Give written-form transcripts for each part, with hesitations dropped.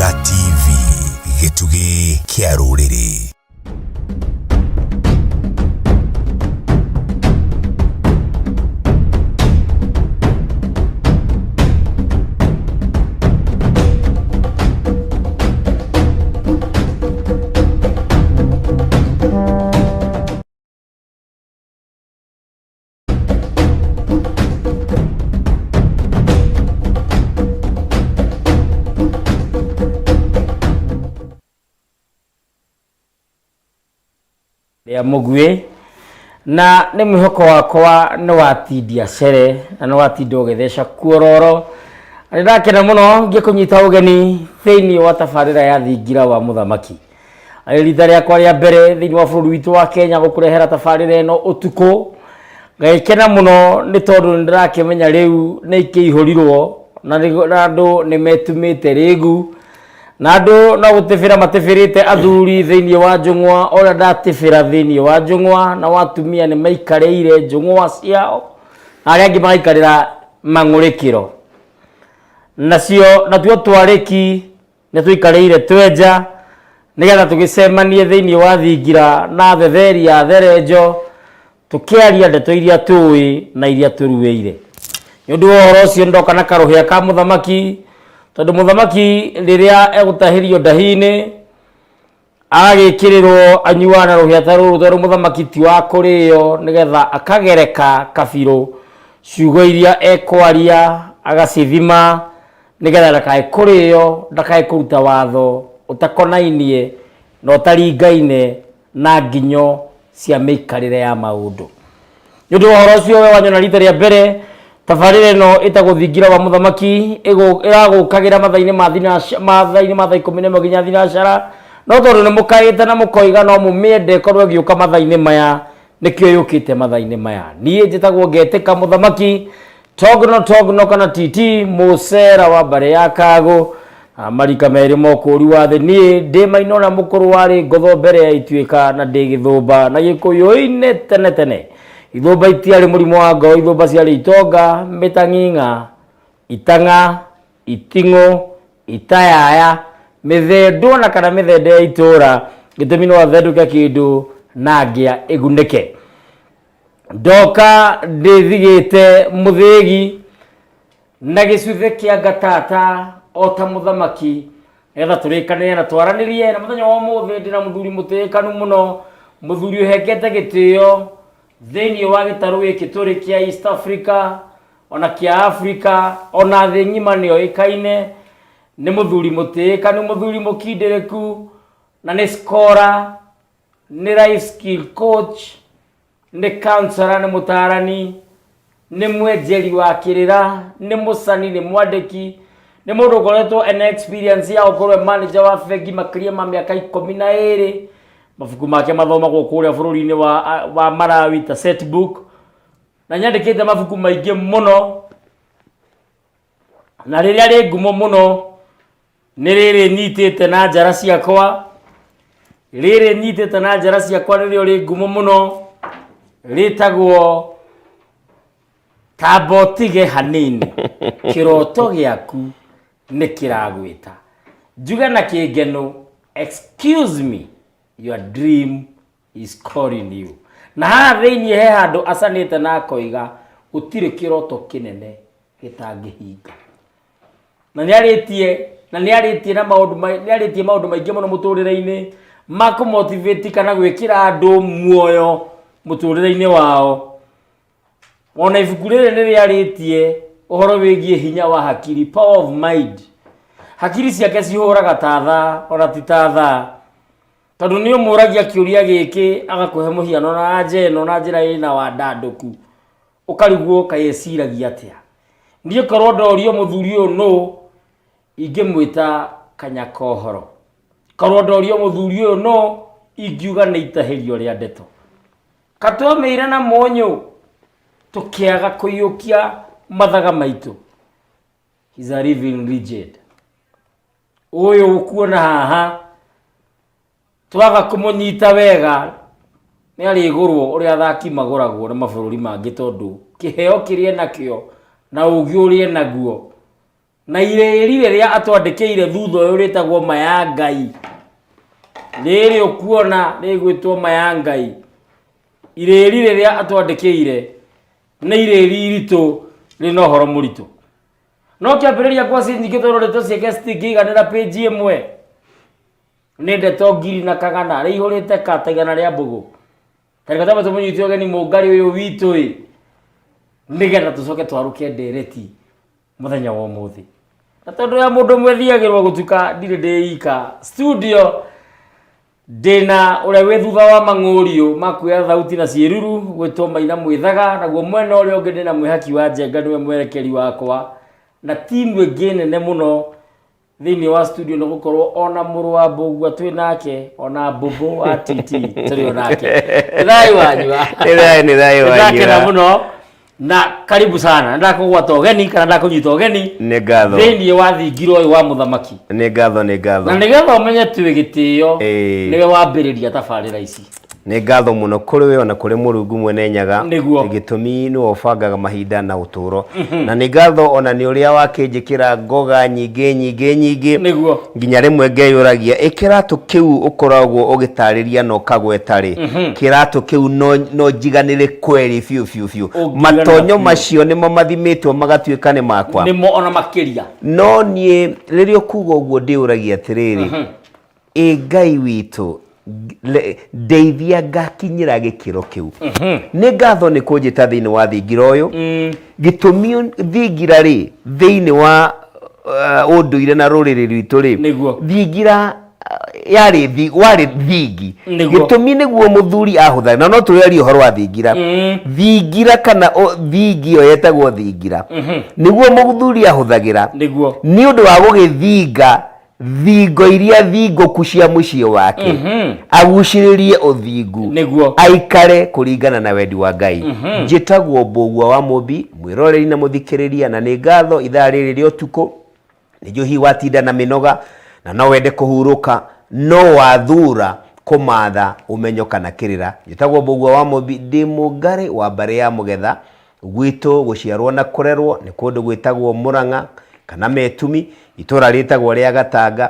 Thingira TV, gĩtugĩ kĩa rũrĩrĩ. Rĩa mũguĩ na nĩ mwĩhoko wakwa nĩ watindia cere na nĩ watinda ũgĩtheca kuororo. Nĩ ndakena mũno ngĩkũnyita ũgeni thĩinĩ wa tabarĩra ya Thingira wa Mũthamaki. Arĩ rita rĩakwa rĩa mbere thĩinĩ wa bũrũri witũ wa Kenya gũkũrehera tabarĩra ĩno ũtukũ. Ngagĩkena mũno nĩ tondũ nĩ ndĩrakĩmenya rĩu nĩ ikĩihũrirwo na andũ nĩ metumĩte rĩgu. Na andũ no gũtĩbĩra matĩbĩrĩte athuri thĩinĩ wa njũng'wa ũrĩa ndatĩbĩra thĩinĩ wa njũng'wa, nao atumia nĩ maikarĩire njũng'wa ciao na arĩa angĩ magaikarĩra mang'ũrĩkĩro. Nacio natuo twarĩki nĩ tũikarĩire twenja nĩgetha tũgĩcemanie thĩinĩ wa thingira na thetheri ya therenjo tũkĩaria ndeto iria tũĩ na iria tũruĩire. Nĩ ũndũ wa ũhoro ũcio ndoka na karũhĩa ka mũthamaki, tondũ mũthamaki rĩrĩa egũtahĩrio ndahi-inĩ, agagĩkĩrĩrwo anyuaga na rũhĩa ta rũrũ, tondũ mũthamaki ti wa kũrĩo, nĩgetha akagereka kabirũ ciugo iria ekwaria, agacithima, nĩgetha ndakae kũrĩo, ndakae kũruta watho ũtakonainie na ũtaringaine na nginyo cia mĩikarĩre ya maũndũ. Nĩ ũndũ wa ũhoro ũcio we wanyona rita rĩa mbere tabarĩra ĩno ĩtagwo Thingira wa Mũthamaki ĩragũkagĩra mathaa-inĩ ma thinaca, mathaa-inĩ ma thaa 11 nginya thinacara, no tondũ nĩ mũkaĩte na mũkoiga no mũmĩende ĩkorwo ĩgĩũka mathaa-inĩ maya, nĩkĩo yũkĩte mathaa-inĩ maya. Niĩ njĩtagwo Ngetĩka Mũthamaki, Togno Togno kana TT, mũcera wa mbarĩ ya Kagũ, na marika merĩ ma ũkũũri wa thĩ. Niĩ ndĩ maina ũrĩa mũkũrũ warĩ ngotho mbere ya ituĩka na ndĩ gĩthũmba na gĩkũyũ-inĩ tene tene. Ithũmba itiarĩ mũrimũ wa ngoro, ithũmba ciarĩ itonga, mĩtang'ing'a, itang'a, iting'ũ, itayaya, mĩthendũ ona kana mĩthende ya itũũra, gĩtũmi no athendũke kĩndũ na ngĩa ĩgunĩke. Ndoka ndĩthigĩte mũthĩgi na gĩcuthĩ kĩa ngatata o ta mũthamaki, nĩgetha tũrĩkanĩre na twaranĩrie. Na mũthenya wa ũmũthĩ ndĩna mũthuri mũtĩĩkanu mũno, mũthuri ũhengete gĩtĩo thĩinĩ wa gĩtarũ gĩkĩ tũrĩ kĩa East Africa, ona kĩa Africa, ona thĩ ng'ima nĩoĩkaine. Nĩ mũthuri mũtĩĩkanu, mũthuri mũkindĩrĩku, na nĩ scholar, nĩ life skill coach, nĩ counselor, nĩ mũtaarani, nĩ mwenjeri wa kĩrĩra, nĩ mũcani, nĩ mwandĩki, nĩ mũndũ ũkoretwo ena experience ya gũkorwo e manager wa bengi makĩria ma mĩaka 12. Mabuku make mathomagwo kũrĩa bũrũri-inĩ wa Malawi ta set book, na nyandĩkĩte mabuku maingĩ mũno, na rĩrĩa rĩ ngumo mũno nĩ rĩrĩ nyitĩte na njara ciakwa, rĩrĩ nyitĩte na njara ciakwa nĩrĩo rĩ ngumo mũno, rĩtagwo Tamba ũtige hanini, kĩroto gĩaku nĩ kĩragwĩta. Njuge na kĩngeno, excuse me, your dream is calling you. Na haha thĩinĩ he handũ acanĩte na akoiga gũtirĩ kĩroto kĩnene gĩtangĩhinga. Na nĩ arĩtie, na nĩ arĩtie na maũndũ nĩ arĩtie maũndũ maingĩ mũno mũtũrĩre-inĩ ma kũ motivate kana gwĩkĩra andũ muoyo mũtũrĩre-inĩ wao. Ona ibuku rĩrĩ nĩ rĩarĩtie ũhoro wĩgiĩ hinya wa hakiri, power of mind. Hakiri ciake cihũraga ta thaa, ona ti ta thaa. Tondũ nĩ ũmũragia kĩũria gĩkĩ agakũhe mũhiano na anja ĩno na njĩra ĩna wandandũku. Ũkarigwo kaĩ eciragia atĩa. Niĩ korwo ndorio mũthuri ũyũ nũ, ingĩmwĩta Kanyakohoro. Korwo ndorio mũthuri ũyũ nũ, ingiuga nĩ itahĩrio rĩa ndeto. Katwamĩire na mũnyũ, tũkĩaga kũiyũkia mathaga maitũ. He's a living legend. Ũyũ ũkuona haha, twaga kũmũnyita wega, nĩ arĩgũrwo ũrĩa athaki magũragwo nĩ mabũrũri mangĩ, tondũ kĩheo kĩrĩa enakĩo na ũgĩ ũrĩa enaguo Na irĩri rĩrĩa atwandĩkĩire thutha ũyũ rĩtagwo ma ya Ngai. Rĩrĩ ũkuona rĩgwĩtwo ma ya Ngai. Irĩri rĩrĩa atwandĩkĩire nĩ irĩri iritũ rĩna ũhoro mũritũ. No kĩambĩrĩria ngwacĩ nyingĩ tondũ ndeto ciake citingĩiganĩra pĩnji ĩmwe. Nĩ ndeto ngiri na kagana rĩihũrĩte ka ta igana rĩa mbũgũ. Ta reke twambe tũmũnyite ũgeni mũngarĩ ũyũ witũ ĩ, nĩgetha tũcoke twarũke ndereti mũthenya wa ũmũthĩ. Na tondũ ya mũndũ ũmwe thiagĩrwo gũtuka ndirĩ ndĩ ika studio ndĩna ũrĩa wĩ thutha wa mang'ũriũ ma kuoya thauti na ciĩruru gwĩtwo Maina Mwĩthaga, naguo mwena ũrĩa ũngĩ ndĩna Mwĩhaki wa Njenga nĩwe mwerekeri wakwa na timu ĩngĩ nene mũno thĩinĩ wa studio nĩ gũkorwo ona mũrũ wa mbũgua twĩ nake ona mbũmbũ wa TT tũrĩ o nake. Nĩ thayũ wanyua. Nĩ thayũ, nĩ thayũ wanyua. Nĩndakena mũno na karibu sana ndakũgwata ũgeni kana ndakũnyita ũgeni Nĩ ngatho. thĩinĩ wa thingira ũyũ wa mũthamaki. Nĩ ngatho, nĩ ngatho. Na nĩgetha ũmenye twĩ gĩtĩo Ĩĩ. nĩwe wambĩrĩria tabarĩra ici. Nĩ ngatho mũno kũrĩ we ona kũrĩ Mũrungu mwene Nyaga. Nĩguo. Gĩtũmi nĩwe ũbangaga mahinda na ũtũũro. Na nĩ ngatho ona nĩ ũrĩa wakĩnjĩkĩra ngoga nyingĩ nyingĩ nyingĩ. Nĩguo. Nginya rĩmwe ngeyũragia, ĩ kĩratũ kĩu ũkoragwo ũgĩtarĩria na ũkagweta rĩ, kĩratũ kĩu no, no njiganĩre kweri biũ biũ biũ. Ũngĩiganĩra Matonyo biũ. macio nĩmo mathimĩtwo magatuĩka nĩ makwa. Nĩmo ona makĩria. No niĩ rĩrĩa ũkuga ũguo ndĩũragia atĩrĩrĩ, Ĩ Ngai witũ, ndeithia ngakinyĩra gĩkĩro kĩu. Nĩ ngatho nĩ kũnjĩta thĩinĩ wa thingira ũyũ. Gĩtũmi thingira rĩ, thĩinĩ wa ũndũire na rũrĩrĩ rwitũ rĩ, Nĩguo. thingira yarĩ thi, warĩ thingi. Nĩguo. Gĩtũmi nĩguo mũthuri ahũthagĩra, na no tũraria ũhoro wa thingira. Thingira kana thingi ĩyo yetagwo thingira. Nĩguo mũthuri ahũthagĩra. Nĩguo. Nĩ ũndũ wa gũgĩthinga thingo iria thingũku cia mũciĩ wake agucĩrĩrie ũthingu Nĩguo. aikare kũringana na wendi wa Ngai. Njĩtagwo Mbũgua wa Mũmbi, mwĩroreri na mũthikĩrĩria, na nĩ ngatho ithaa rĩrĩ rĩa ũtukũ. Nĩ njũĩ hihi watinda na mĩnoga na no wende kũhurũka, no wathura kũmatha ũmenyo kana kĩrĩra. Njĩtagwo Mbũgua wa Mũmbi, ndĩ mũngarĩ wa mbarĩ ya Mũgetha. Gwitũ gũciarwo na kũrerwo nĩ kũndũ gwĩtagwo Mũrang'a kana Metumi, itũra rĩtagwo rĩa Gatanga,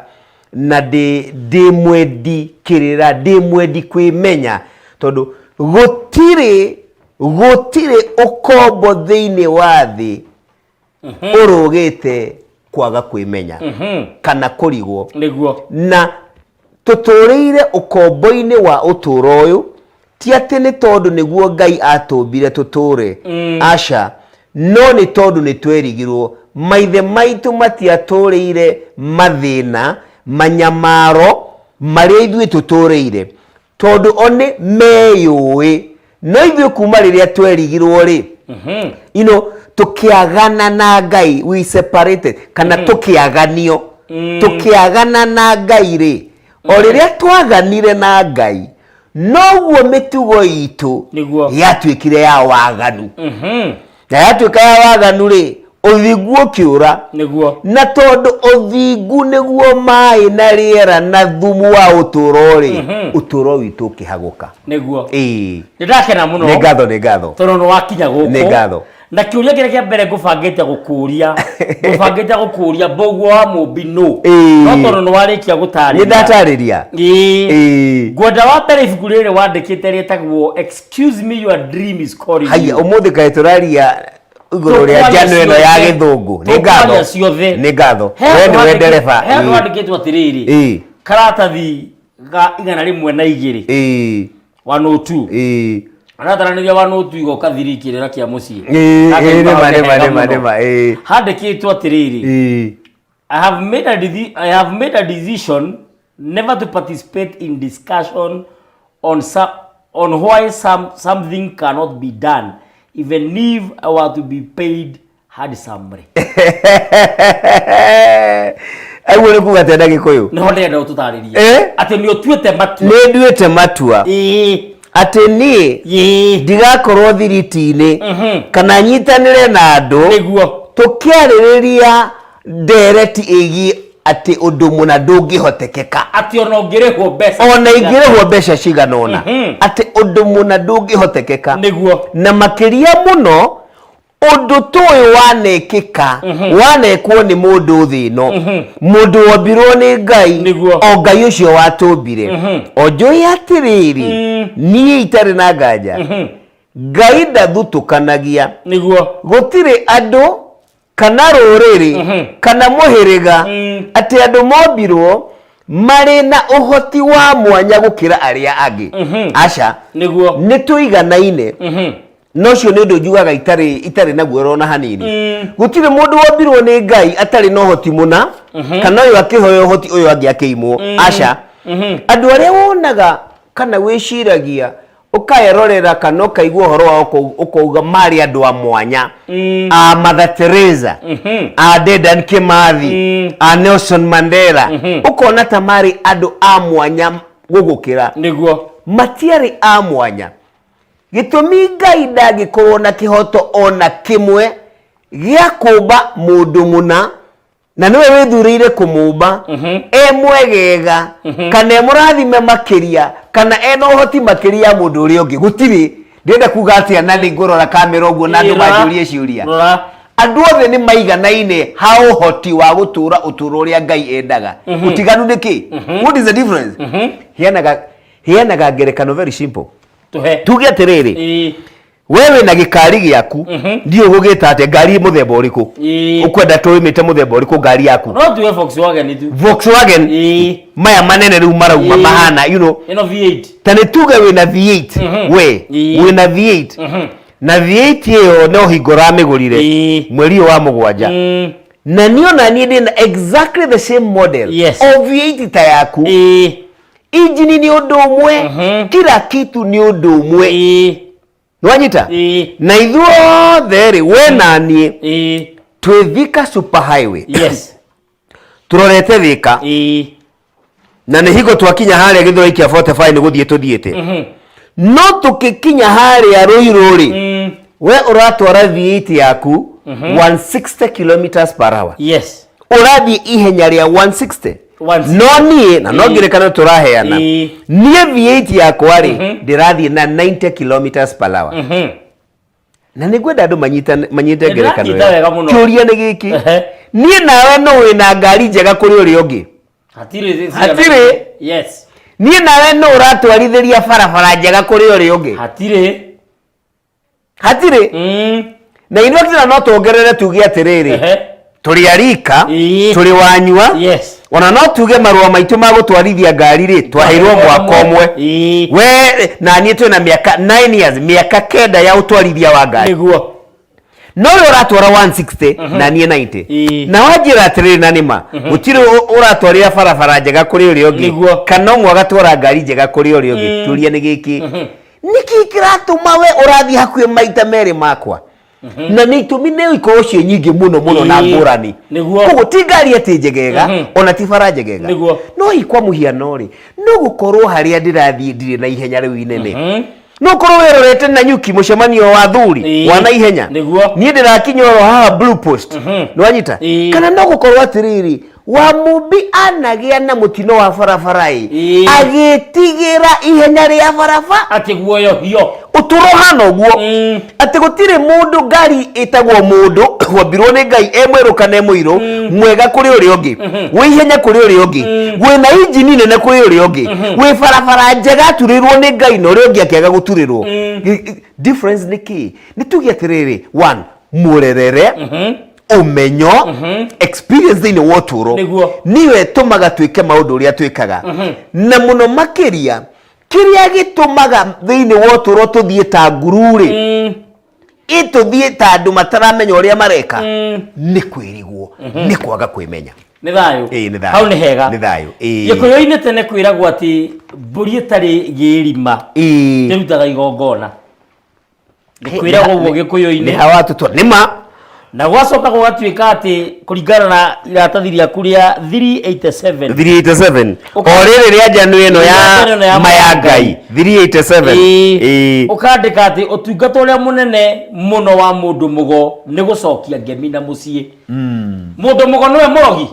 na ndĩ ndĩ mwendi kĩrĩra, ndĩ mwendi kwĩmenya, tondũ gũtirĩ gũtirĩ ũkombo thĩinĩ wa thĩ ũrũgĩte kwaga kwĩmenya kana kũrigwo. Nĩguo. Na tũtũrĩire ũkombo-inĩ wa ũtũũro ũyũ, ti atĩ nĩ tondũ nĩguo Ngai atũmbire tũtũũre, aca, no nĩ tondũ nĩ twerigirwo. Maithe maitũ matiatũrĩire mathĩna, manyamaro marĩa ithuĩ tũtũrĩire, tondũ o nĩ meyũĩ. No ithuĩ kuma rĩrĩa twerigirwo rĩ, you know, tũkĩagana na Ngai, we separated, kana tũkĩaganio, tũkĩagana na Ngai rĩ, o rĩrĩa twaganire na Ngai, noguo mĩtugo itũ Nĩguo. yatuĩkire ya waganu. Na yatuĩka ya waganu rĩ, ũthingu ũkĩũra. Nĩguo. Na tondũ ũthingu nĩguo maĩ na rĩera na thumu wa ũtũũro rĩ, ũtũũro witũ ũkĩhagũka. Nĩguo. Ĩĩ. Nĩ ndakena mũno. Nĩ ngatho, nĩ ngatho. Tondũ nĩ wakinya gũkũ. Nĩ ngatho. Na kĩũria kĩrĩa kĩa mbere ngũbangĩte gũkũria, ngũbangĩte gũkũria Mbũgua wa Mũmbi nũ? Ĩĩ. No tondũ nĩ warĩkia gũtarĩria. Nĩ ndatarĩria. Ĩĩ. Ĩĩ. Ngwenda wa mbere ibuku rĩrĩ wandĩkĩte rĩtagwo Excuse me your dream is calling Haiya, you. ũmũthĩ kaĩ tũraria igũrũ rĩa Tũkwaria njano ĩno ya ciothe. gĩthũngũ. Nĩ Tũkwaria ngatho. ciothe. Nĩ ngatho. He We handũ nĩwe handĩkĩtwo- ndereba. he handũ Ĩĩ. handĩkĩtwo atĩrĩrĩ. Ĩĩ. Karatathi ga 102. Ĩĩ. 102. Ĩĩ. Arataranĩria 102 igoka thiri kĩrĩra kĩa mũciĩ. Ĩĩ, Gaka ĩĩ, nĩma, nĩma nĩma, nĩma, nĩma, nĩma, ĩĩ. Handĩkĩtwo atĩrĩrĩ. Ĩĩ. I have made a decision never to participate in discussion on some, on why some, something cannot be done, even if I were to be paid handsomely. Aguo nĩ kuga atĩa na Gĩkũyũ? Nĩho ndĩrenda ũtũtarĩrie. Eh? Atĩ nĩ ũtuĩte matua. Nĩ nduĩte matua Ĩĩ. atĩ niĩ Ĩĩ. ndigakorwo thiriti-inĩ kana nyitanĩre na andũ Nĩguo. tũkĩarĩrĩria ndereti ĩgiĩ atĩ ũndũ mũna ndũngĩhotekeka. Atĩ ona ũngĩrĩhwo mbeca. Ona ingĩrĩhwo mbeca cigana ũna. Atĩ ũndũ mũna ndũngĩhotekeka. Nĩguo. Na makĩria mũno Ũndũ ta ũyũ wanekĩka, wanekwo nĩ mũndũ thĩ ĩno, mũndũ wombirwo nĩ Ngai, Nĩguo. o Ngai ũcio watũmbire, o njũĩ atĩrĩrĩ, niĩ itarĩ na nganja, Ngai ndathutũkanagia. Nĩguo. Gũtirĩ andũ kana rũrĩrĩ kana mũhĩrĩga atĩ andũ mombirwo marĩ na ũhoti wa mwanya gũkĩra arĩa angĩ. Aca. Nĩguo. Nĩ tũiganaine. Na ũcio nĩ ũndũ njugaga itarĩ na guoya ona hanini. Gũtirĩ mũndũ wombirwo nĩ Ngai atarĩ na ũhoti mũna, kana ũyũ akĩhoya ũhoti ũyũ angĩ akĩimwo. Aca. Andũ arĩa wonaga kana wĩciragia ũkaerorera kana ũkaigua ũhoro wao ũkauga marĩ andũ a mwanya, a Mother Teresa, a Dedan Kimathi, a Nelson Mandela, ũkona ta marĩ andũ a mwanya gũgũkĩra. Nĩguo. Matiarĩ a mwanya. Gĩtũmi Ngai ndangĩkorwo na kĩhoto ona kĩmwe gĩa kũmba mũndũ mũna, na nĩwe wĩthurĩire kũmũmba e mwegega kana e mũrathime makĩria kana ena ũhoti makĩria ya mũndũ ũrĩa ũngĩ. Gũtirĩ. Ndĩrenda kuga atĩa na nĩ ngũrora kamera ũguo na andũ Rora. manjũrie ciũria. Rora. Andũ othe nĩ maiganaine ha ũhoti wa gũtũra ũtũũro ũrĩa Ngai endaga. Ũtiganu nĩ kĩ? What is the difference? Heanaga ngerekano very simple. Tũhe. Tuge atĩrĩrĩ, Ĩĩ. we wĩna gĩkari gĩaku, ndiũĩ gũgĩta atĩa, ngari mũthemba ũrĩkũ? Ĩĩ. Ũkwenda tũĩmĩte mũthemba ũrĩkũ ngari yaku? No tuge Volkswagen tu. Volkswagen. Ĩĩ. Maya manene rĩu marauma Ĩĩ. mahana, you know. Ĩno V8. Ta nĩ tuge wĩna V8, we Ĩĩ. wĩna V8. Na V8 ĩyo no hingo ũramĩgũrire Ĩĩ. mweri ũyũ wa mũgwanja. Na niĩ ona niĩ ndĩna exactly the same model. Yes. O V8 ta yaku. Ĩĩ. Injini nĩ ũndũ ũmwe, kila kitu nĩ ũndũ ũmwe. Ĩĩ. Nĩwanyita? Ĩĩ. Na ithuothe rĩ, we na niĩ Ĩĩ. twĩ Thika Super Highway. Yes. Tũrorete Thika. Ĩĩ. Na nĩ hingo twakinya harĩa Gĩthũrai kĩa 45 nĩ gũthiĩ tũthiĩte. No tũkĩkinya harĩa Ruiru rĩ, we ũratwara V8 yaku 160 kilometers per hour. Yes. Ũrathiĩ ihenya rĩa 160. 160. No niĩ, na no Ĩĩ. ngerekano tũraheana, Ĩĩ. niĩ V8 yakwa rĩ, ndĩrathiĩ na 90 kilometers per hour. Na nĩ ngwenda andũ manyite Nĩ ngerekano ndĩranyita ĩyo. wega mũno. Kĩũria nĩ gĩkĩ, Ehe. niĩ nawe no wĩna ngari njega kũrĩ ũrĩa ũngĩ? Hatirĩ. Hatirĩ. Yes. Niĩ nawe no ũratwarithĩria barabara njega kũrĩ ũrĩa ũngĩ? Hatirĩ. Hatirĩ. Na in fact na no tuongerere tuge atĩrĩrĩ, Ehe. tũrĩ arika, Ĩĩ. tũrĩ wanyua, Yes. ona no tuge marũa maitũ ma gũtwarithia ngari rĩ, twaheirwo mwaka ũmwe. Ĩĩ. We na niĩ twĩna mĩaka 9 years, mĩaka kenda ya ũtwarithia wa ngari. Nĩguo. No we ũratwara 160 na niĩ 90. Ĩĩ. Na wanjĩra atĩrĩrĩ, na nĩma gũtirĩ ũratwarĩra barabara njega kũrĩ ũrĩa ũngĩ, Nĩguo. kana ũmwe agatwara ngari njega kũrĩ ũrĩa ũngĩ. Kĩũria nĩ gĩkĩ, nĩkĩ kĩratũma we ũrathiĩ hakuhĩ maita merĩ makwa? Na nĩ itũmi nĩ ikorwo ciĩ nyingĩ mũno mũno na Ĩĩ. ngũrani. Nĩguo. Koguo ti ngari atĩ njegega, ona ti bara njegega. Nĩguo. No hihi kwa mũhiano rĩ, no gũkorwo harĩa ndĩrathiĩ ndirĩ na ihenya rĩu inene. No ũkorwo wĩrorete Nanyuki mũcemanio wa athuri Ĩĩ. wa naihenya. Nĩguo. Niĩ ndĩrakinya oro haha Blue Post. Nĩwanyita? Ĩĩ. Kana no gũkorwo atĩrĩrĩ, wa Mũmbi anagĩa na mũtino wa barabara ĩ, Ĩĩ. agĩtigĩra ihenya rĩa barabara. Akĩguoyohio. Ũtũũro ũhana ũguo. Atĩ gũtirĩ mũndũ ngari ĩtagwo mũndũ wombirwo nĩ Ngai e mwerũ kana e mũirũ, mwega kũrĩ ũrĩa ũngĩ, wĩ ihenya kũrĩ ũrĩa ũngĩ, wĩna injini nene kũrĩ ũrĩa ũngĩ, wĩ barabara njega aturĩrwo nĩ Ngai na ũrĩa ũngĩ akĩaga gũturĩrwo. Difference nĩ kĩ? Nĩ tuge atĩrĩrĩ, one, mũrerere, ũmenyo, experience thĩinĩ wa ũtũũro Nĩguo. nĩyo ĩtũmaga twĩke maũndũ ũrĩa twĩkaga. Na mũno makĩria kĩrĩa gĩtũmaga thĩinĩ wa ũtũũro tũthiĩ ta nguru rĩ, ĩtũthiĩ ta andũ mataramenya ũrĩa mareka, nĩ kwĩrigwo, nĩ kwaga kwĩmenya. Nĩ thayũ. Ĩĩ, nĩ thayũ. Hau nĩ hega. Nĩ thayũ, ĩĩ. Gĩkũyũ-inĩ tene kwĩragwo atĩ mbũri ĩtarĩ gĩrima Ĩĩ. ĩrutaga igongona. Kwĩragwo ũguo Gĩkũyũ-inĩ. Nĩ hawa tũtwa nĩ ma. Na gwacoka gũgatuĩka atĩ kũringana na iratathi rĩaku rĩa 387. 387. O rĩrĩ rĩa njano ĩno Rĩa njano ĩno ya ya maya Ngai. 387. Ĩĩ. Ĩĩ. Ũkandĩka atĩ ũtungata ũrĩa mũnene mũno wa mũndũ mũgo nĩ gũcokia ngemi na mũciĩ. Mũndũ mũgo nĩwe mũrogi.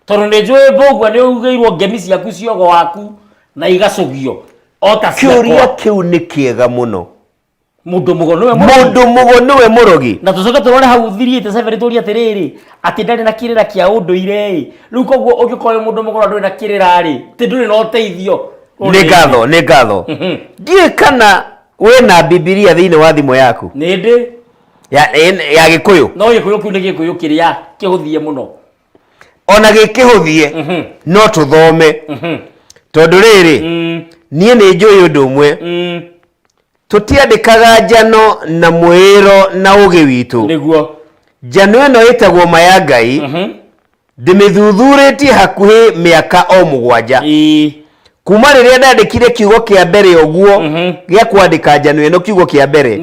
Tondũ nĩ njũĩ mbũgua nĩ ugĩirwo ngemi ciaku ciogo waku na igacũgio o ta Kĩũria ciakwa. kĩu nĩ kĩega mũno. Mũndũ mũgo nĩwe mũrogi. Mũndũ mũgo nĩwe mũrogi. Na tũcoke tũrore hau 387 tũrie atĩrĩrĩ, atĩ ndarĩ na kĩrĩra kĩa ũndũire ĩ. Rĩu koguo ũngĩkorwo wĩ mũndũ mũgo na ndũrĩ na kĩrĩra rĩ, atĩ ndũrĩ na ũteithio. Nĩ ngatho, nĩ ngatho. Ndiũĩ kana wĩna Bibilia thĩinĩ wa thimũ yaku. Nĩ ndĩ. Ya Gĩkũyũ. No Gĩkũyũ kĩu nĩ Gĩkũyũ kĩrĩa kĩhũthie mũno. Ona gĩkĩhũthie no tũthome, tondũ rĩrĩ, niĩ nĩ njũĩ ũndũ ũmwe: tũtiandĩkaga njano na mwĩĩro na ũgĩ witũ. Njano ĩno ĩtagwo Ma ya Ngai, ndĩmĩthuthurĩtie hakuhĩ mĩaka o 7 kuma rĩrĩa ndandĩkire kiugo kĩa mbere ũguo gĩa kwandĩka njano ĩno. Kiugo kĩa mbere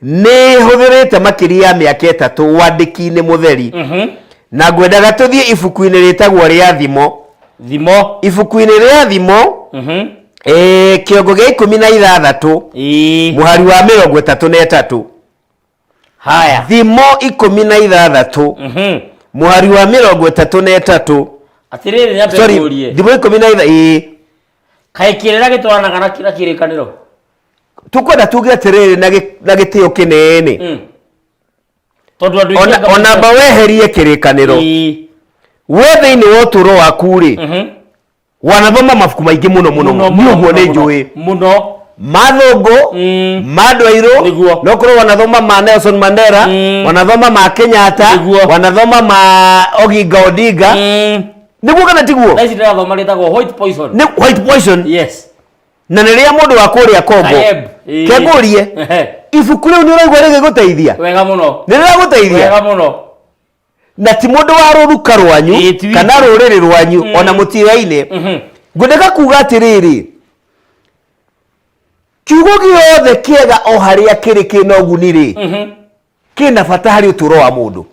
nĩ hũthĩrĩte makĩria ya mĩaka 3 wandĩki-inĩ mũtheri, na ngwendaga tũthiĩ ibuku-inĩ rĩtagwo rĩa Thimo. Thimo. Ibuku-inĩ rĩa Thimo, kĩongo gĩa 16, mũhari wa 33. Haya. Thimo 16, mũhari wa 33. Atĩrĩrĩ, nyambe Sorry, ngũrie. Thimo ikũmi na itha ĩĩ. Kaĩ kĩrĩra gĩtwaranaga na kĩrĩkanĩro? Tũkwenda tuge atĩrĩrĩ na gĩtĩo kĩnene, Tondũ andũ aingĩ anga ona mba weherie kĩrĩkanĩro, we thĩinĩ wa ũtũũro waku rĩ, wanathoma mabuku maingĩ mũno mũno. Niĩ ũguo nĩ njũĩ. Mũno. Mathũngũ, ma andũ airũ. No korwo wanathoma ma Nelson Mandela, wanathoma ma Kenyatta, wanathoma ma Oginga Odinga. Nĩguo kana tiguo? Thaa ici ndĩrathoma rĩtagwo White Poison. Nĩ White Poison. Yes. Na nĩ rĩa mũndũ wa kũrĩa Kongo. Caleb. Ĩĩ. Kengũrie, ibuku rĩu nĩ ũraigua rĩgĩgũteithia? Wega mũno. Nĩ rĩragũteithia? Wega mũno. Na ti mũndũ wa rũruka rwanyu Ĩĩ, ti witũ. kana rũrĩrĩ rwanyu, ona mũtiraine. Ngwendaga kuga atĩrĩrĩ, kiugo gĩothe kĩega o harĩa kĩrĩ kĩna ũguni rĩ, kĩna bata harĩ ũtũũro wa mũndũ.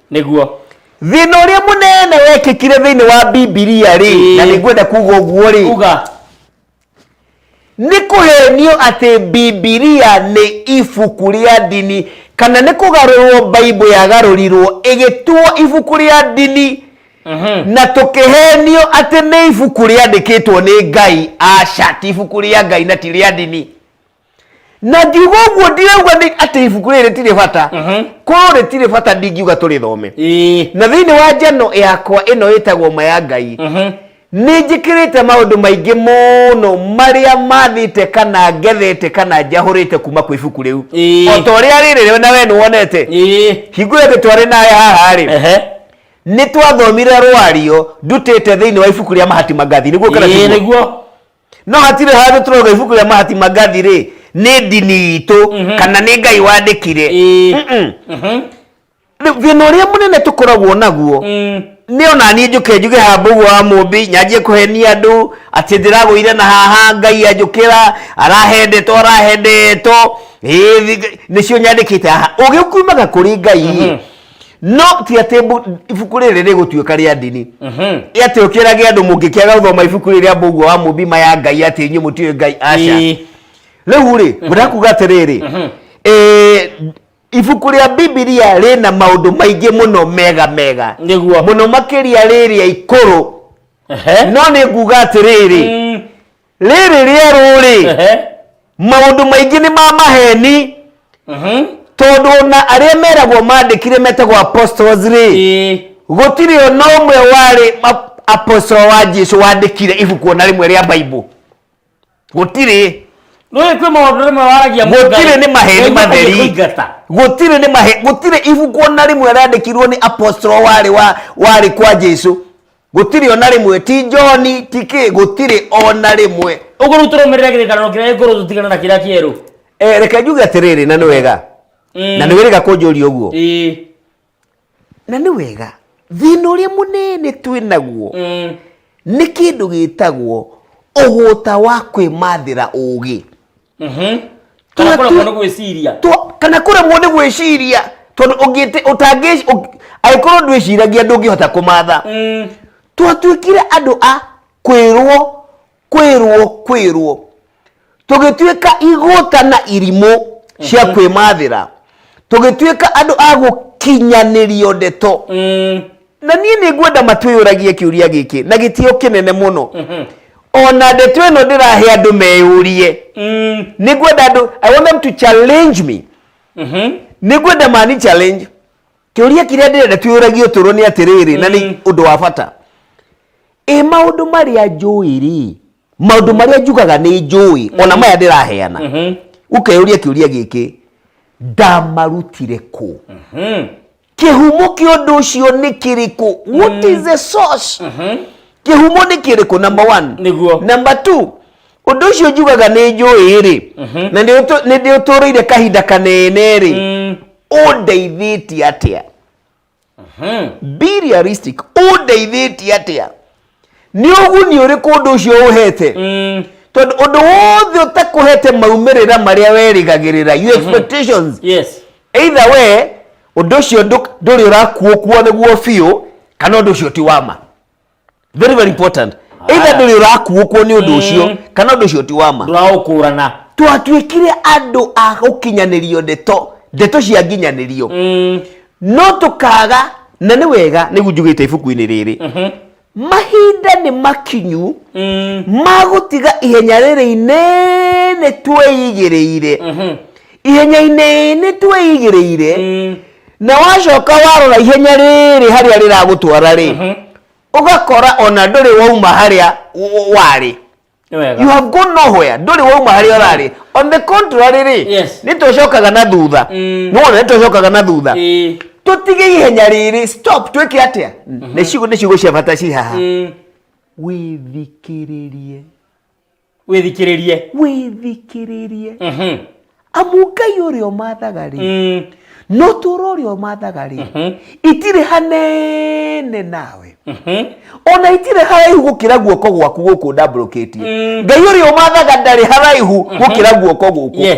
Thĩna ũrĩa mũnene wekĩkire thĩinĩ wa Bibilia rĩ, na nĩ ngwenda kuga ũguo rĩ, Uga. Nĩ kũhenio atĩ Bibilia nĩ ibuku rĩa ndini, kana nĩ kũgarũrwo Bible yagarũrirwo ĩgĩtuo ibuku rĩa ndini, na tũkĩhenio atĩ nĩ ibuku rĩandĩkĩtwo nĩ Ngai. Aca, ti ibuku rĩa Ngai na ti rĩa ndini. Na ngiuga ũguo ndirauga nĩ atĩ ibuku rĩrĩ rĩtirĩ bata. Korwo rĩtirĩ bata, ndingiuga tũrĩthome. Na thĩinĩ wa njano yakwa ĩno ĩtagwo Ma ya Ngai, nĩ njĩkĩrĩte maũndũ maingĩ mũno marĩa mathĩte kana ngethete kana njahũrĩte kuma kwĩ ibuku rĩu. O ta ũrĩa rĩrĩ na we nĩ wonete hingo ĩyo twarĩ nawe haha rĩ, nĩ twathomire rwario ndutĩte thĩinĩ wa ibuku rĩa Mahatma Gandhi. Nĩguo kana tiguo? Nĩguo. No hatirĩ handũ tũrauga ibuku rĩa Mahatma Gandhi rĩ nĩ ndini itũ kana nĩ Ngai wandĩkire. Rĩu thĩna ũrĩa mũnene tũkoragwo naguo nĩ ona niĩ njũke njuge hamba ũguo wa mũmbi, nyanjie kũhenia andũ atĩ ndĩragũire na haha Ngai anjũkĩra arahe ndeto, arahe ndeto. Ĩĩ, nĩcio nyandĩkĩte haha. Ũgĩ ũkiumaga kũrĩ Ngai, no ti atĩ ibuku rĩrĩ rĩgũtuĩka rĩa ndini. Ĩ atĩ ũkĩrage andũ mũngĩkĩaga gũthoma ibuku rĩrĩ rĩa Mbũguo wa Mũmbi Ma ya Ngai atĩ inyuĩ mũtiũĩ Ngai? Aca. Rĩu rĩ, ngwendaga kuga atĩrĩrĩ, ibuku rĩa Bibilia rĩna maũndũ maingĩ mũno mega mega mũno, makĩria rĩrĩa ikũrũ. No nĩ nguga atĩrĩrĩ, rĩrĩ rĩerũ rĩ, maũndũ maingĩ nĩ ma maheni, tondũ ona arĩa meragwo mandĩkire metagwo apostles rĩ, gũtirĩ ona ũmwe warĩ apostle wa Jesu wandĩkire ibuku ona rĩmwe rĩa Bible. Gũtirĩ. Nĩũĩ kwĩ maũndũ rĩmwe waragia Gũtirĩ, nĩ maheni Ngai matheri. agĩkũingata. Gũtirĩ, nĩ mahe, gũtirĩ ibuku ona rĩmwe rĩandĩkirwo nĩ apostle warĩ kwa Jesu. Gũtirĩ ona rĩmwe, ti John, ti kĩ, gũtirĩ ona rĩmwe. Ũguo rĩu tũrũmĩrĩre kĩrĩkanĩro kĩrĩa gĩkũrũ, tũtigane na kĩrĩa kĩerũ. Reke njuge atĩrĩrĩ, na nĩ wega na nĩ wĩrĩga kũnjũria ũguo, na nĩ wega. Thĩna ũrĩa mũnene twĩ naguo nĩ kĩndũ gĩtagwo ũgũta wa kwĩmathĩra ũgĩ. Kana kũremwo nĩ gwĩciria. Kana kũremwo nĩ gwĩciria, tondũ ũngĩte ũtangĩ angĩkorwo ndwĩciragia, ndũngĩhota kũmatha. Twatuĩkire andũ a kwĩrwo, kwĩrwo, kwĩrwo, tũgĩtuĩka igũta na irimũ cia kwĩmathĩra, tũgĩtuĩka andũ a gũkinyanĩrio ndeto. Na niĩ nĩ ngwenda matwĩyũragie kĩũria gĩkĩ na gĩtĩo kĩnene mũno. Ona ndeto ĩno ndĩrahe andũ meyũrie. Nĩ ngwenda andũ, I want them to challenge me. Nĩ ngwenda mani challenge. Kĩũria kĩrĩa ndĩrenda twĩyũragie ũtũũro nĩ atĩrĩrĩ, na nĩ ũndũ wa bata. Ĩ maũndũ marĩa njũĩ rĩ, maũndũ marĩa njugaga nĩ njũĩ, ona maya ndĩraheana, ũkeyũria kĩũria gĩkĩ, ndamarutire kũ? Kĩhumo kĩa ũndũ ũcio nĩ kĩrĩkũ? What is the source? Kĩhumo nĩ kĩrĩkũ? Number one. Nĩguo. Number two, ũndũ ũcio njugaga nĩ njũĩ rĩ, na nĩ ndĩũtũrĩire kahinda kanene rĩ, ũndeithĩtie atĩa? Be realistic. Ũndeithĩtie atĩa? Nĩ ũguni ũrĩkũ ũndũ ũcio ũhete? Tondũ ũndũ wothe ũtakũhete maumĩrĩra marĩa werĩgagĩrĩra, your expectations, either we ũndũ ũcio ndũrĩ ũrakuokwo nĩguo biũ, kana ũndũ ũcio ti wa ma. Very very important. Either ndũrĩ ũrakuokwo nĩ ũndũ ũcio, kana ũndũ ũcio ti wa ma. Ndũraũkũrana. Twatuĩkire andũ a gũkinyanĩrio ndeto, ndeto cia nginyanĩrio, no tũkaga. Na nĩ wega nĩguo njugĩte ibuku-inĩ rĩrĩ, mahinda nĩ makinyu ma gũtiga ihenya rĩrĩ inene tweigĩrĩire, ihenya inene tweigĩrĩire, na wacoka warora ihenya rĩrĩ harĩa rĩragũtwara rĩ, ũgakora ona ndũrĩ wauma harĩa warĩ. Nĩ wega. You have gone nowhere. Ndũrĩ wauma harĩa ũrarĩ. On the contrary rĩ, nĩ tũcokaga na thutha. Nĩwona nĩ tũcokaga na thutha. Tũtige ihenya rĩrĩ. Stop. Twĩke atĩa? Nĩ ciugo cia bata ci haha. Wĩthikĩrĩrie. Wĩthikĩrĩrie. Wĩthikĩrĩrie. Amu Ngai ũrĩa ũmathaga rĩ, no tũũro ũrĩa ũmathaga rĩ, itirĩ hanene nawe, ona itirĩ haraihu gũkĩra guoko gwaku gũkũ ndambũrũkĩtie. Ngai ũrĩa ũmathaga ndarĩ haraihu gũkĩra guoko gũkũ.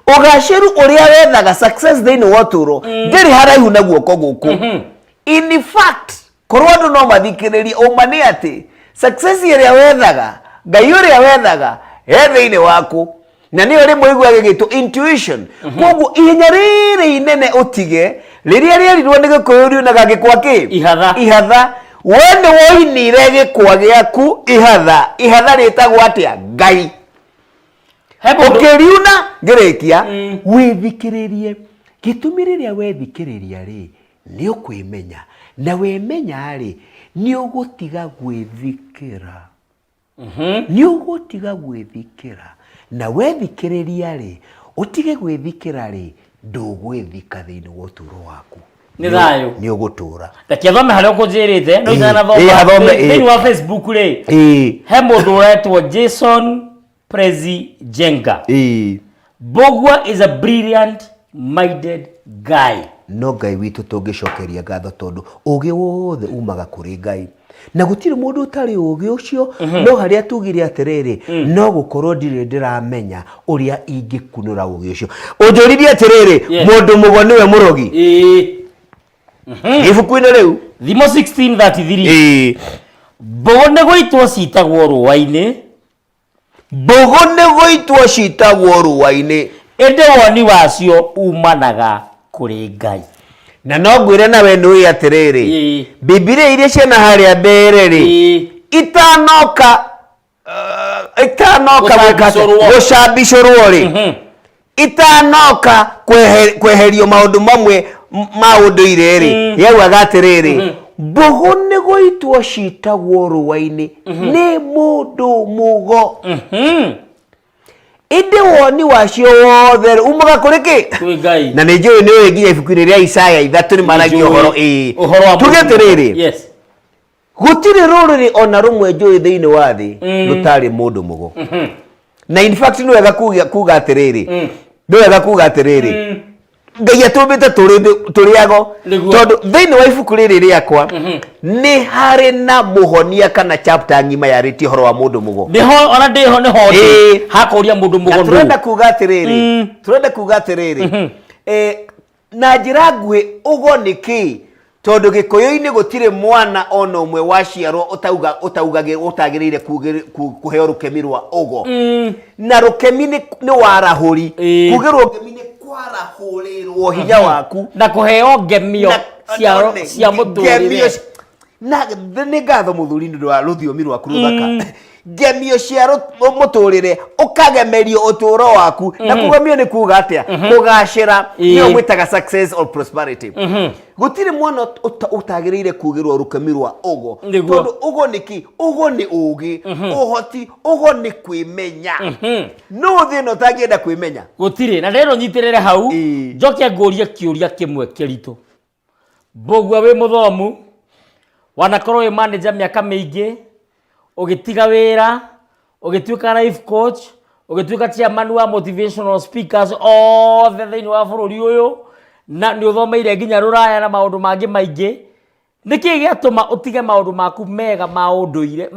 Ũgacĩru ũrĩa wethaga, success thĩinĩ wa ũtũũro, ndĩrĩ haraihu na guoko gũkũ. In fact, korwo andũ no mathikĩrĩrie, ũma nĩ atĩ success ĩrĩa wethaga, Ngai ũrĩa wethaga he thĩinĩ waku, na nĩyo rĩmwe iguaga ĩgĩtwo intuition. Koguo ihenya rĩrĩ inene ũtige, rĩrĩa rĩerirwo nĩ Gĩkũyũ riunaga gĩkwa kĩ? Ihatha. Ihatha. We nĩ woinire gĩkwa gĩaku ihatha. Ihatha rĩtagwo atĩa? Ngai. He mũndũ Ũkĩriuna ngĩrĩkia, wĩthikĩrĩrie. Gĩtũmi, rĩrĩa wethikĩrĩria rĩ, nĩ ũkwĩmenya, na wemenya rĩ, nĩ ũgũtiga gwĩthikĩra, nĩ ũgũtiga gwĩthikĩra. Na wethikĩrĩria rĩ, ũtige gwĩthikĩra rĩ, ndũgwĩthika thĩinĩ wa ũtũũro waku. Nĩ thayũ. Nĩ ũgũtũũra. Reke thome harĩa ũkũnjĩrĩte no itanathoma. Ĩĩ, athome, ĩĩ. Thĩinĩ wa Facebook rĩ, he mũndũ ũretwo Jason Prezi Jenga. Mbũgua is a brilliant minded guy. No Ngai witũ tũngĩcokeria ngatho, tondũ ũgĩ wothe umaga kũrĩ Ngai, na gũtirĩ mũndũ ũtarĩ ũgĩ ũcio. No harĩa tugire atĩrĩrĩ, no gũkorwo ndirĩ ndĩramenya ũrĩa ingĩkunũra ũgĩ ũcio. Ũnjũririe atĩrĩrĩ, mũndũ mũgo nĩwe mũrogi. Ibuku-inĩ rĩu. Thimo 16:33. Mbũgũ nĩ gũitwo citagwo rũa-inĩ. Mbũgũ nĩ gũitwo citagwo rũa-inĩ, ĩndĩ woni wacio umanaga kũrĩ Ngai. Na no ngwĩre nawe nĩũĩ atĩrĩrĩ, Bibilia iria ciana harĩa mbere rĩ, itanoka gwĩka atĩa? Gũcabicũrwo. Gũcabicũrwo rĩ, itanoka kweherio maũndũ mamwe ma ũndũire rĩ, yaugaga atĩrĩrĩ, mbũgũ nĩ gũitwo citagwo rũa-inĩ nĩ mũndũ mũgo, ĩndĩ woni wacio wothe rĩ, umaga kũrĩ kĩ? Kwĩ Ngai. Na nĩ njũĩ nĩ ũĩ nginya ibuku-inĩ rĩa Isaya 3 nĩ maragia ũhoro, ĩĩ. Ũhoro wa Tuge mũndũ. atĩrĩrĩ, gũtirĩ rũrĩrĩ ona rũmwe njũĩ thĩinĩ wa thĩ rũtarĩ mũndũ mũgo. Na in fact nĩ wega kuga atĩrĩrĩ, nĩ wega kuga atĩrĩrĩ, Ngai atũmbĩte tũrĩ ago. Tondũ thĩinĩ wa ibuku rĩrĩ rĩakwa nĩ harĩ na mũhonia kana chapter ng'ima yarĩtie ũhoro wa mũndũ mũgo. Nĩho ona ndĩho nĩho ndĩ. Hakũria mũndũ Na mũgo tũrenda nũ? kuga atĩrĩrĩ, tũrenda kuga atĩrĩrĩ, na njĩra nguhĩ, ũgo nĩ kĩĩ? Tondũ Gĩkũyũ-inĩ gũtirĩ mwana ona ũmwe waciarwo ũtauga ũtaugagĩ ũtagĩrĩire kũheo rũkemi rwa ũgo. Na rũkemi nĩ warahũri. Kugĩrwo ngemi nĩ kwarahũrĩrwo hinya waku. Na kũheo ngemio Na- cia one, cia ngemio mũtũrĩre. Na nĩ ngatho mũthuri nĩ ũndũ wa rũthiomi rwaku rũthaka. Ngemio cia mũtũrĩre, ũkagemerio ũtũũro waku. Na kũgemio nĩ kuga atĩa? Kũgacĩra. Nĩyo mwĩtaga success or prosperity. Gũtirĩ mwana ũtagĩrĩire kugĩrwo rũkemi rwa ũgo. Tondũ ũgo nĩ kĩ? Ũgo nĩ ũgĩ, ũhoti, ũgo nĩ kwĩmenya. Nũ thĩ ĩno ũtangĩenda kwĩmenya? Gũtirĩ. Na ndĩrenda ũnyitĩrĩre hau. Njoke ngũrie kĩũria kĩmwe kĩritũ. Mbũgua wĩ mũthomu, wanakorwo wĩ manager mĩaka mĩingĩ, ũgĩtiga wĩra, ũgĩtuĩka life coach, ũgĩtuĩka chairman wa motivational speakers othe thĩinĩ wa bũrũri ũyũ, na nĩ ũthomeire nginya rũraya na maũndũ mangĩ maingĩ. Nĩkĩ gĩatũma ũtige maũndũ maku mega ma ũndũire,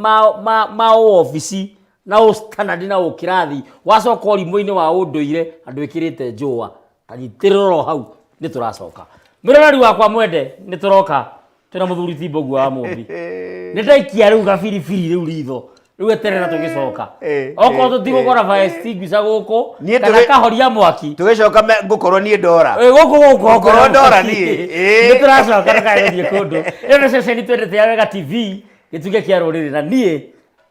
ma ũobici na ũstandard na ũkĩrathi, wacoka ũrimũ-inĩ wa ũndũire na ndwĩkĩrĩte njũa? Ta nyitĩrĩra oro hau, nĩ tũracoka. Mwĩroreri wakwa mwende, nĩ tũroka twĩna mũthuri ti Mbũgua wa Mũmbi. Nĩ ndaikia rĩu gabiribiri rĩu ritho. Rĩu eterera tũgĩcoka. Okorwo tũtigũkora fire extinguisher gũkũ, Niĩ kana kahoria mwaki. Tũgĩcoka ngũkorwo niĩ ndora. Gũkũ gũkũ Ngũkorwo ndora niĩ. Nĩ tũracoka ndũkae gũthiĩ kũndũ. Ĩno nĩ ceceni twendete ya Wega TV, gĩtugĩ kĩa rũrĩrĩ, na niĩ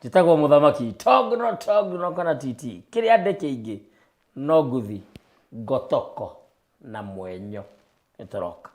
njĩtagwo mũthamaki Tongno Tongno kana TT. Kĩrĩa ndĩ kĩingĩ no nguthi, ngotoko na mwenyo. Nĩ tũroka.